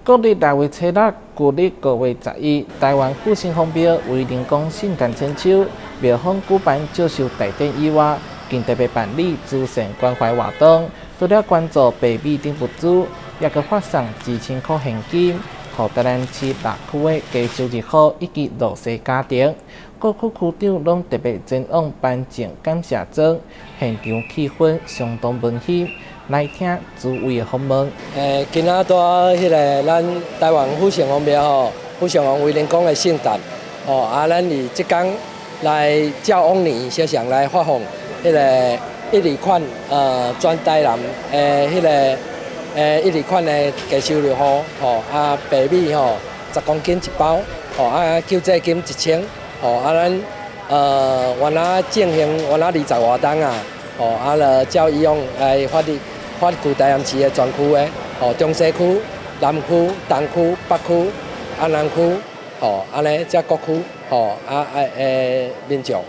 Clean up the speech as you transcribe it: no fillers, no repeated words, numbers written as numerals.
國曆六月初六，舊曆5月11，台灣復興王廟威靈公聖誕千秋廟方舉辦祝壽大典以外，更特別辦理慈善關懷活動，除了捐助白米等物資，也閣發送1000箍現金，予台南市六區的低收入戶以及弱勢家庭。各區區長攏特別前往頒贈感謝狀，現場氣氛相當溫馨。來聽諸位的訪問。今仔拄彼个咱台灣福成王廟吼，福成王威靈公的聖誕，吼啊，咱佇這工來照往年時常來發放彼个一禮款，全台南的彼个一禮款的低收入戶，吼啊白米吼10公斤一包，吼啊救濟金1000，吼啊咱原來進行原來20外冬啊，吼啊就照以往來發的。發舊台南市的全區的，吼中西區、南區、東區、北區、安南區，吼按呢遮各區，吼啊啊民眾。